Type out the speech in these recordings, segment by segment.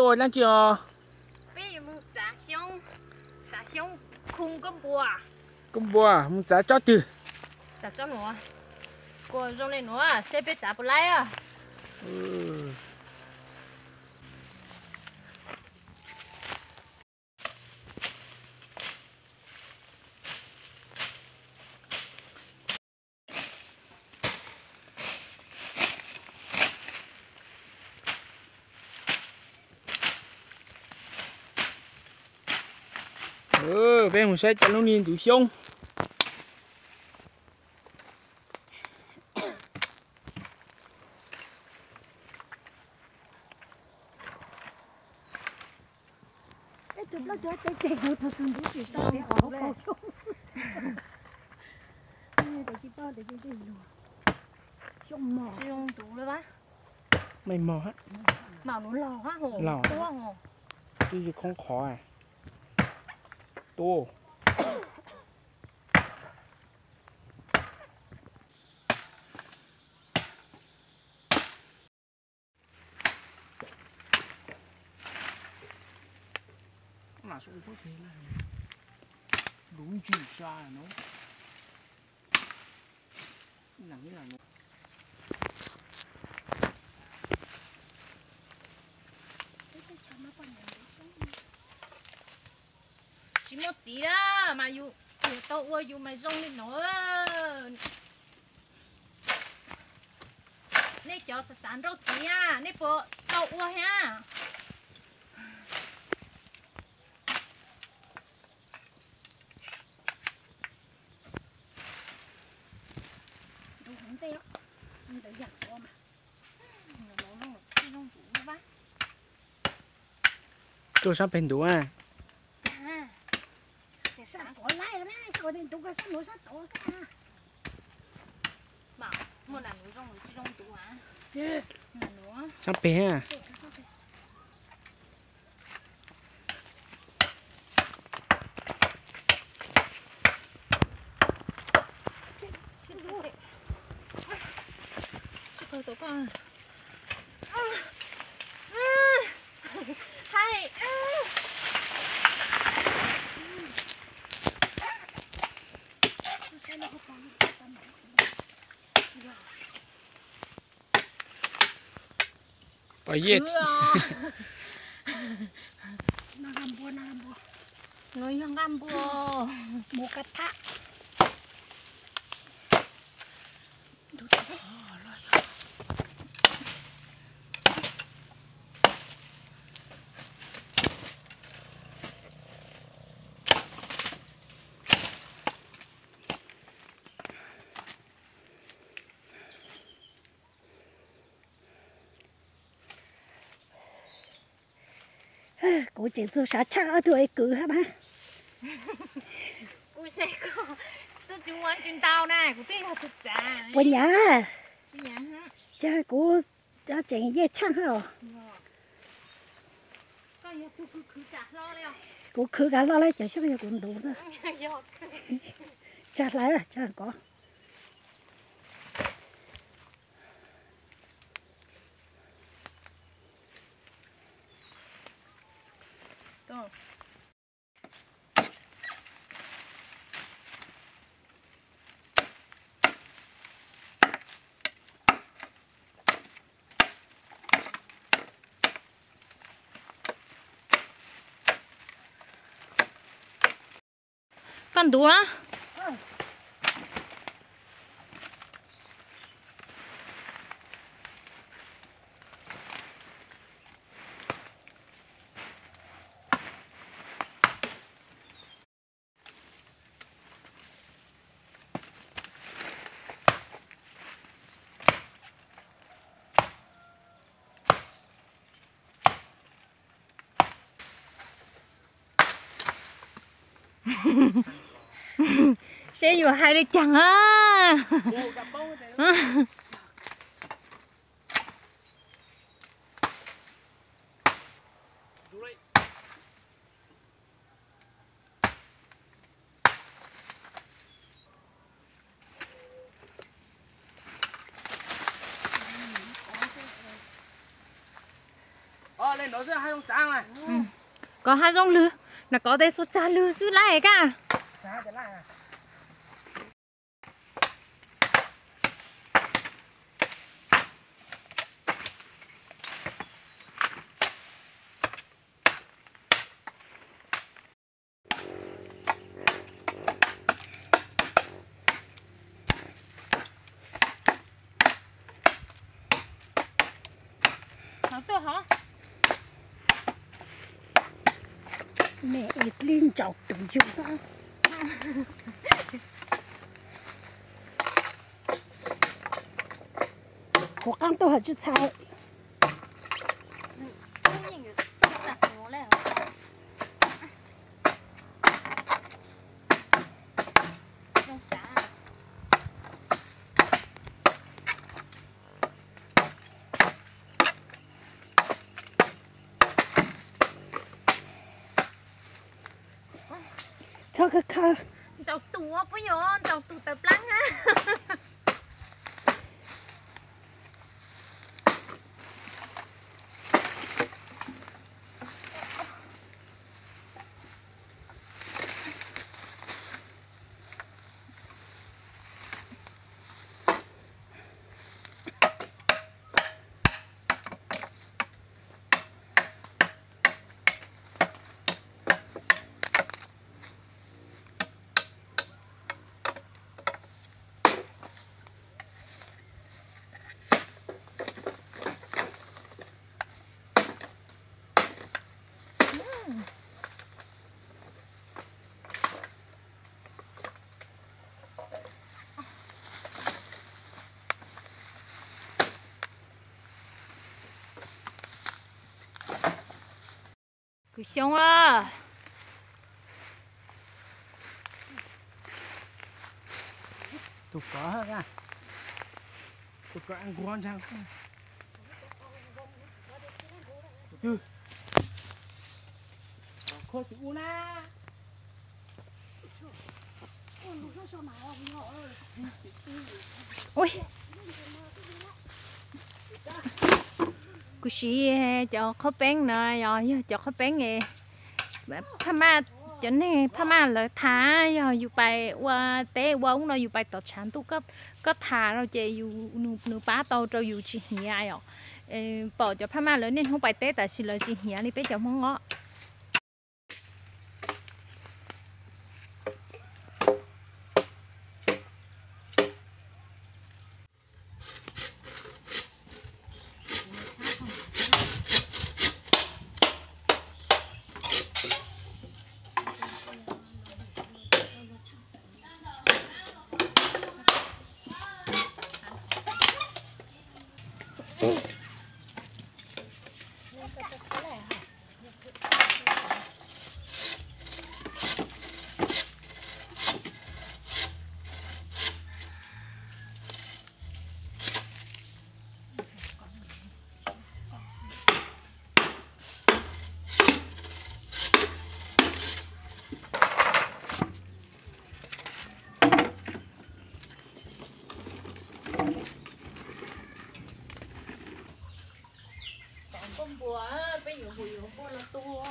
Ua dlaab tsi os? Peb yuav moog txav xyoob, txav xyoob khu koj npua. Koj npua moog txav tsob twg? Txav tsob nuav, kua zoo le nuav, seb peb txav puas laib os. Peb moog saib cov lub niag ntug xyoob. Mej mog hab. Laug, twb yog khoob qhov tuab. Tsis muaj txiv na, mas yus tau ua yus mas zoo li no. Nej cov xav xav nrauj txiv na, nej puas tau ua thiab? Tuaj sab pem ntuv a. Sab pem a. Pov yej. Nws yog nqaj npua, mus ka thab. Kuv tseem txug sav tshaj ob tug es kwv hab na. Puas nyam? Ces kuv tseem yeej tshaaj hab os. Kuv khwv kam hlo le ces xyov yog kuv ntuv na. Tsa hlawv tsa kov. Koj ntuv na. Seb yuav hais li cas a. Kov hav zoov lwg, na kov tej xuas tsag lwg xwb laj ka. Me li ntsaus tus yug. Kuv qaab tuaj has tsi txhais. Txhob khaws khaws. Ntsaus tus puab yog ntsaus tus tawv plaab na. Kws xyoo a. Tus kov, tus kov nquag ntag. Khov tsis ua na. Kuv siv cov qhaub peeb no, yog cov qhaub peeb Phaj Maj, cov neeg Phaj Maj lawv thav, yog yus pais ua teb ua ub no yus pais tom tshav ntuj, koj thav rau ces nws pab tau rau yus tsis hnyav os. Pom cov Phaj Maj lawv niaj hnub pais teb tab sis lawv tsis hnyav li peb cov Hmoob os. Tom npua, peb yuav hu yuav npua los tua.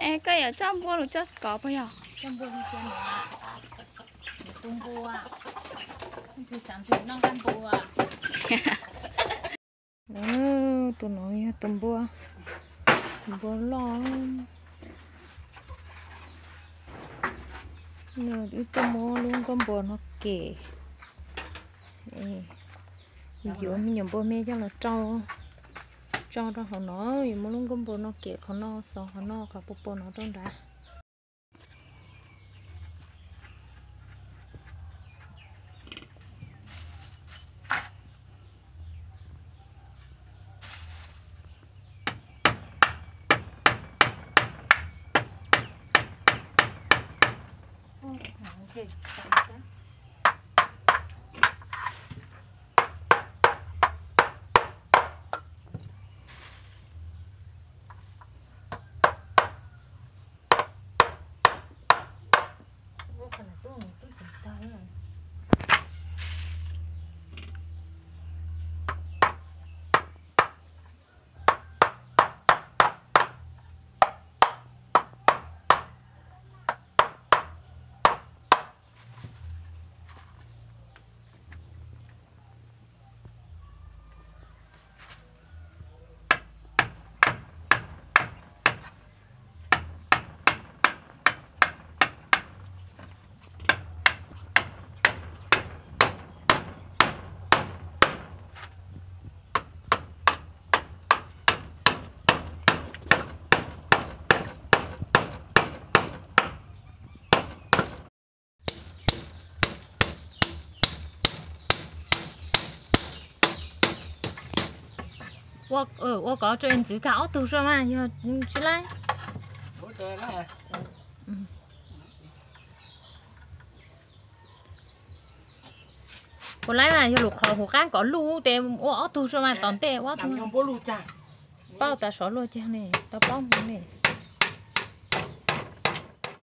Es koj yuav tso npua los tso kov puas yog? Tso npua li cia, tu npua, tus xav ntsug noj nqaij npua. Tus no yog tus npua, npua loj. Wb tuaj muab lub nkuaj npua no kem, yuav me nyuam npua me coj los rau. Tso rau hauv no, yuav muab lub nkuaj npua no kem qhov no, xov qhov no, qhov pua pua no rau nrad. Ua kov tso ntxwv kam ob tug zog mas yog tsis laib. Puas laib mas yog lus qhov huv qaab kov luj tes ua ob tug zog mas tom ntej ua ob tug. Paub tas sov luag cag ne, tau paub mus ne.